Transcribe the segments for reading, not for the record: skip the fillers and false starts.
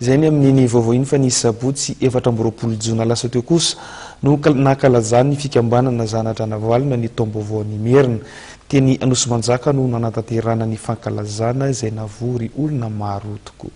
Izay ny amin'iny vaovao iny fa ny sabotsy 24 jona lasa teo kosa no nankalazan'ny fikambanana Zanadranavalona ny taom-baovaon'Imerina. Teny Anosimanjaka no nanatanterahana ny fankalazana izay navory olona maro tokoa.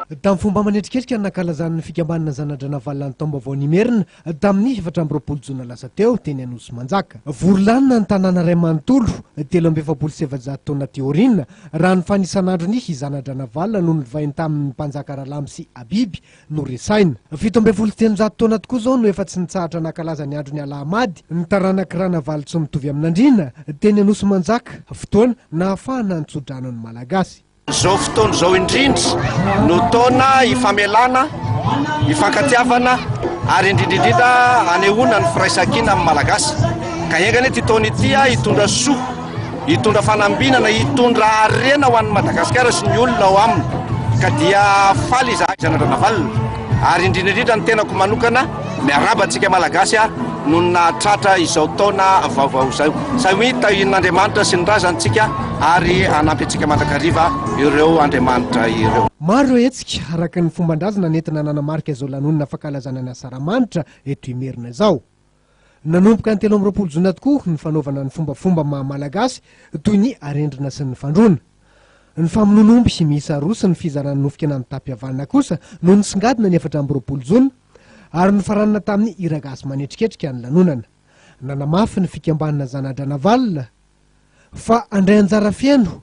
Tamin'ny fomba manetriketrika no nankalazan'ny fikambanana Zanadranavalona ny taom-baovaon'Imerina tamin'ny 24 jona lasa teo teny Anosimanjaka. Vory lanona ny tanàna iray manontolo, 443 taona aty aoriana, raha ny fanisan'andron'i Zanadranavalona no nolovainy tamin'ny mpanjaka Ralamo sy Abiby no resahina. 317 taona tokoa izao no efa tsy nitsahatra nankalaza ny andron'ny Alahamady ny taranak'i Ranavalotsimitoviaminandriana teny Anosimanjaka, fotoana nahafahana nitso-drano ny Malagasy. Izao fotoana izao indrindra no taona ifamelana, ifankatiavana ary indrindra indrindra hanehoana ny firaisankina amin'ny Malagasy. Ka enga anie ity taona ity hitondra soa, hitondra fanambinana, hitondra harena ho an'i Madagasikara sy ny olona ao aminy. Ka dia faly izahay Zanadranavalona ary indrindra indrindra ny tenako manokana miarahaba antsika Malagasy noho ny nahatratra izao taona vaovao izao. Samy tahian'Andriamanitra sy ny razany tsika ary hanampy antsika mandrakariva ireo Andriamanitra ireo. Maro ireo hetsika araka ny fomban-drazana nentina nanamarika izao lanonana fankalazana ny Asaramanitra eto Imerina izao. Nanomboka ny 23 jona tokoa ny fanaovana ny fombafomba maha Malagasy toy ny arendrina sy ny fandroana. Ny famonoana omby miisa roa sy ny fizarana nofon-kena mitam-pihavanana kosa no nisongadina ny 24 jona ary nofaranana tamin'ny hiragasy manetriketrika ny lanonana. Nanamafy ny fikambanana Zanadranavalona fa handray anjara feno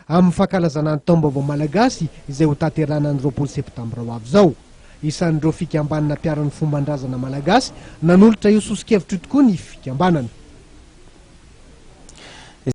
amin'ny fankalazana ny taom-baovao malagasy izay ho tanterahina ny 20 septambra ho avy izao. Isan'ireo fikambanana mpiaro ny fomban-drazana malagasy nanolotra io soso-kevitra io tokoa ny fikambanana.